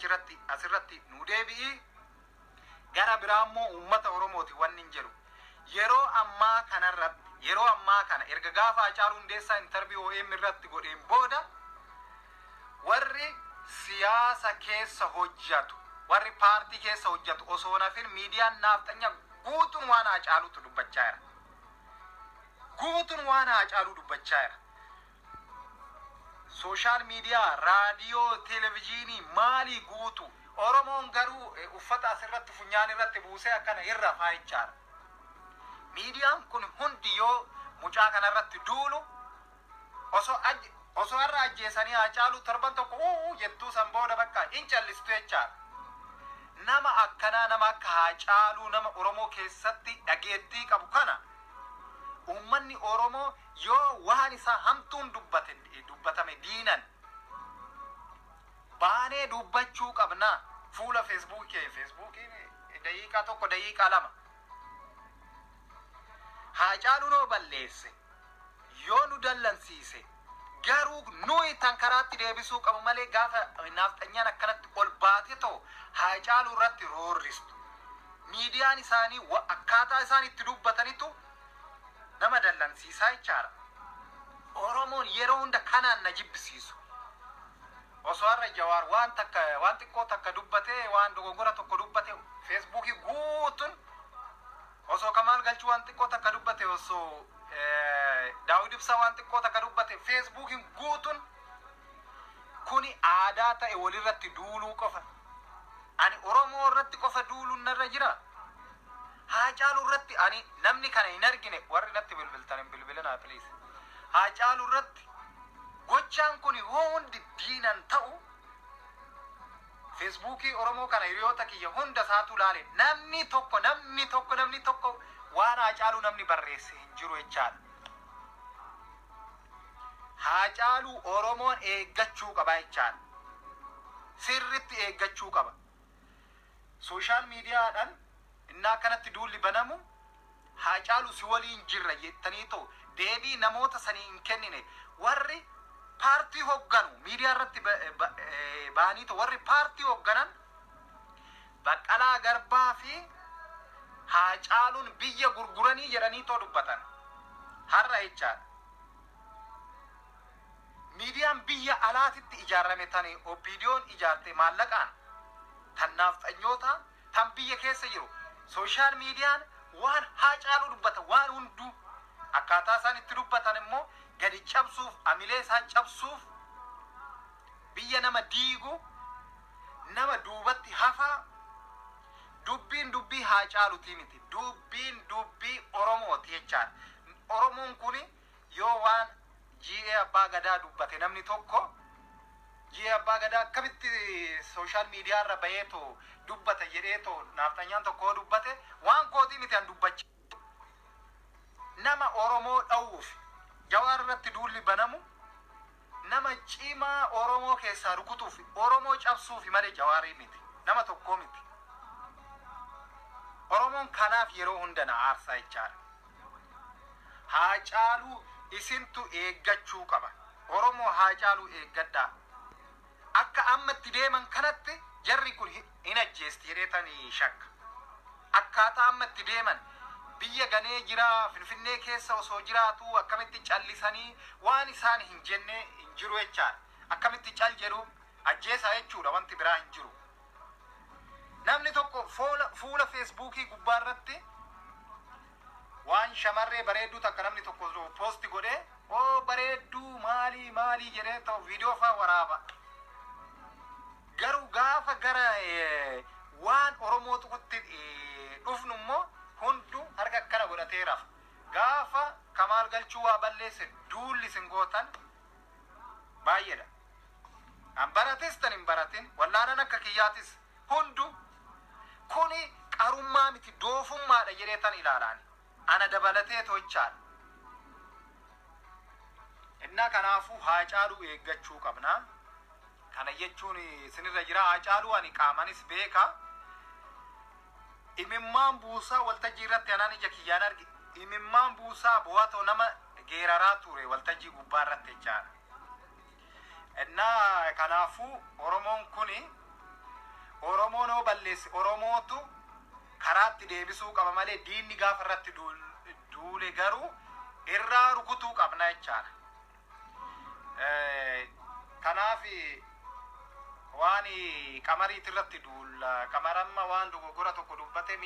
Achirratti asirratti nu deebi'i. Gara biraa immoo uummata Oromooti wanni hin jedhu. Yeroo ammaa kanarratti, yeroo ammaa kana erga gaafa Hacaaluu Hundeessaa interview OM irratti godheen booda, warri siyaasa keessa hojjatu, warri paartii keessa hojjatu osoo nafin, miidiyaan naafxanya guutuun waan Hacaaluutu dubbachaa jira. Guutuun waan Hacaaluu dubbachaa jira. Social media, raadiyoo, televezyiinii, maalii guutu. Oromoon garuu uffata asirratti funyaan irratti buusee akkana irra faayichaadha. Miidiyaan kun hundi yoo mucaa kanarratti duulu, osoo har'a ajjeesanii Hacaaluu, torban tokko uuu jettuu, san booda bakka hin callistu jechaadha. Nama akkanaa, nama akka Haacaaluu, nama Oromoo keessatti dhageettii qabu kana, uummanni Oromoo yoo waan isaa hamtuun dubbate dubbatame diinan baanee dubbachuu qabna. Fuula Feesbuukii, Feesbuukiin daqiiqaa 1, daqiiqaa 2. Haacaaluu noo balleesse, yoo nu dallansiise garuu, nuyi tan karaatti deebisuu qabu malee, gaafa naafxanyaan akkanatti ol baate too Haacaaluu irratti roorristu, miidiyaan isaanii akkaataa isaan itti dubbatanitu nama dallansiisaa jechaadha. Oromoon yeroo hunda kanaan na jibbisiisu. Osoo har'a Jawaar waan takka, waan xiqqoo takka dubbate, waan dogoggora tokko dubbate, Feesbuukii guutuun, osoo Kamaal Galchuu waan xiqqoo takka dubbate, osoo Daawud Ibsaa waan xiqqoo takka dubbate, Feesbuukiin guutuun kuni aadaa ta'e walirratti duuluu qofa. Ani Oromoo irratti qofa duuluun narra jira. Haacaaluu irratti ani namni kana hin argine, warri natti bilbiltan hin bilbilinaa, please. Haacaaluu irratti gochaan kun hundi diinan ta'u, Feesbuukii Oromoo kana hiriyoota kiyya hunda isaatu laale, namni tokko, namni tokko, namni tokko waan Haacaaluu namni barreesse hin jiru jechaadha. Haacaaluu Oromoon eeggachuu qaba jechaadha. Sirritti eeggachuu qaba. Social mediadhaan innaa akkanatti duulli banamu, "Haacaaluu si waliin jirra" jettanii ta'u deebii namoota sanii hin kennine. Warri paartii hogganu miidiyaa irratti ba'anii ta'u, warri paartii hogganan Baqqalaa Garbaa fi Haacaaluun biyya gurguranii jedhanii too dubbatan har'a jechaadha. Miidiyaan biyya alaatitti ijaarame tan OPDO'n ijaarte maallaqaan, tan naafxanyoota, tan biyya keessa jiru social mediaan waan Haacaaluu dubbata. Waan hunduu akkaataa isaan itti dubbatan immoo gadi cabsuuf, amilee isaa cabsuuf, biyya nama diigu, nama duubatti hafaa. Dubbiin dubbii Haacaalutii miti, dubbiin dubbii Oromooti jechaadha. Oromoon kun yoo waan GA Abbaa Gadaa dubbate, namni tokko GA Abbaa Gadaa akkamitti social media irra baheetoo dubbata jedheetoo naafxanyaan tokko dubbate, waan kootii miti an dubbacha. Nama Oromoo dha'uuf Jawaar irratti duulli banamu nama cimaa Oromoo keessaa rukutuuf, Oromoo cabsuuf malee Jawaarii miti, nama tokkoo miti. Oromoon kanaaf yeroo hunda na aarsaa jechaadha. Haacaaluu isintu eeggachuu qaba. Oromoo, Haacaaluu eeggadhaa. Akka amma itti deeman kanatti jarri kun hin ajjeesti jedheetanii shakka. Akkaataa amma itti deeman, biyya ganee jira, Finfinnee keessa osoo jiraatu akkamitti callisanii waan isaan hin jenne hin jiru jechaadha. Akkamitti cal jedhu? Ajjeesaa jechuudha, wanti biraa hin jiru. Namni tokko fuula Feesbuukii gubbaa irratti waan shamarree bareedduu takka namni tokko post godhee, "Oo, bareedduu maalii maalii" jedhee ta'u viidiyoo faa waraaba. Garuu gaafa gara waan Oromoo tuqutti dhufnu immoo hunduu harka akkana godhatee rafa. Gaafa Kamaal Galchuu waa balleesse duulli isin gootan baay'eedha. An barates tan hin baratin, wallaalan akka kiyyaatis hundu, kuni qarummaa miti, doofummaadha jedhee tan ilaalaani. Ana dabalatee tochaadha. Innaa kanaafuu Haacaaluu eeggachuu qabna. Kana jechuun isinirra jira. Haacaaluu ani qaamanis beeka. Imimmaan buusaa waltajjii irratti anaan ija kiyyaan arge. Imimmaan buusaa bu'atoo nama geeraraa ture waltajjii gubbaa irratti jechaadha. Innaa kanaafuu Oromoon kuni yoo balleesse Oromootu karaatti deebisuu qaba malee diinni gaafa irratti duule garuu irraa rukutuu qabna jechaadha. Kanaaf waan qamariit irratti duulla, qamaramma waan dogoggora tokko dubbate.